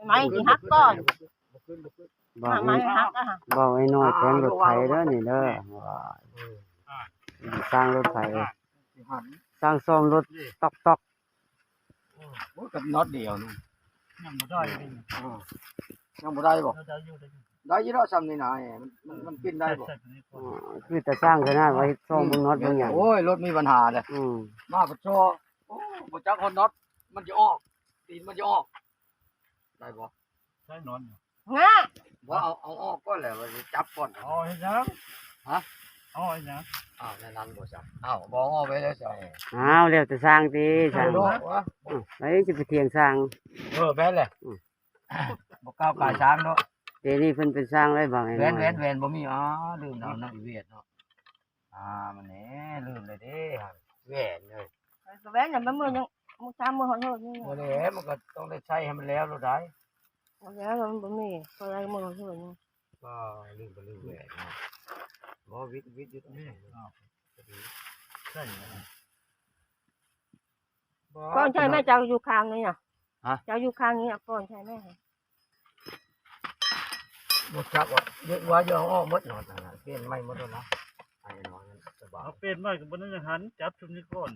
ໄມ້ຊິຫັກກ່ອນ ບໍ່ຂຶ້ນ ບໍ່ຂຶ້ນ ບອກ ໄມ້ຫັກອະ ບອກໄອ້ນ້ອຍແຂວງລົດໄຖເດີນີ້ເດີ ວ່າ ເອີ ສ້າງລົດໄຖ ຊິຫັນ ສ້າງສ້ອມລົດຕອກໆ ໂອ້ຍ ກັບນັອດດຽວນີ້ ຍັງບໍ່ໄດ້ເລີຍ ເອີ ຍັງບໍ່ໄດ້ບໍ່? ໄດ້ຢູ່ ໄດ້ຢູ່ ໄດ້ຢູ່ດອກ ຊ່ຳນີ້ນາ ມັນ ມັນ ມັນປິ່ນໄດ້ບໍ່? ອໍ ຄືແຕ່ສ້າງຂະໜາດວ່າເຮັດຊ່ອງເບິ່ງນັອດເບິ່ງຫຍັງ ໂອ້ຍ ລົດມີບັນຫາເດ້ ອືມ ມາປະຊໍ ໂອ້ ບໍ່ຈັກຮອດນັອດ ມັນຈະອອກ ຕີນມັນຈະອອກ ໄດ້ບໍ່? ໃຊ້ນອນ ງະ ບໍ່ ເອົາ ເອົາອອກກ່ອນແຫຼະ ວ່າຊິຈັບກ່ອນ ເອົາເຮັດຫຍັງ? ຮະ? ເອົາເຮັດຫຍັງ? ອ້າວ ແນວນັ້ນບໍ່ຊະ ອ້າວ ບໍ່ເອົາອອກໄປແລ້ວຊະ ອ້າວ ແລ້ວແຕ່ຊ່າງຕິ ຊ່າງ ເອົາອອກວະ ອືມ ໄປຊິໄປຖຽງຊ່າງ ເອີ ແມ່ນແຫຼະ ອືມ ບໍ່ກ້າວກາຍຊ່າງເນາະ ດຽວນີ້ເພິ່ນເປັນຊ່າງໄດ້ບາງ ແວ່ນ ແວ່ນ ແວ່ນບໍ່ມີ ອໍ ລືມເອົານຳອີເວດເນາະ ອ່າ ມັນແນ່ ລືມເລີຍເດ້ ແວ່ນເອີຍ ແວ່ນນະ ມັນມື້ຍັງ ມື້ເຊົ້າມື້ຮອດເຮີດນີ້ ບໍ່ແລ້ວ ມັນກໍຕ້ອງໄດ້ໃຊ້ໃຫ້ມັນແລ້ວໂລດໄດ໋ ບໍ່ແລ້ວ ມັນບໍ່ມີ ພໍໄດ້ມື້ຮອດເຮີດນີ້ ກໍລືມ ກໍລືມແວ່ນເນາະ ບໍ່ ວິດ ວິດຢູ່ ນີ້ ອ້າວ ໃສ່ ບໍ່ ກ່ອນໃສ່ແມ່ ເຈົ້າຢູ່ຂ້າງນີ້ນະ ຮະ ເຈົ້າຢູ່ຂ້າງນີ້ນະ ກ່ອນໃສ່ແມ່ ບໍ່ຈັກວ່າ ເຮັດວ່າຈະເອົາອອກໝົດເນາະ ປ່ຽນໃໝ່ໝົດແລ້ວນະ ໃຫ້ນອນສະບາຍ ເອົາປ່ຽນໃໝ່ກໍບໍ່ໄດ້ ຍັງຫັນຈັບຊຸມນີ້ກ່ອນ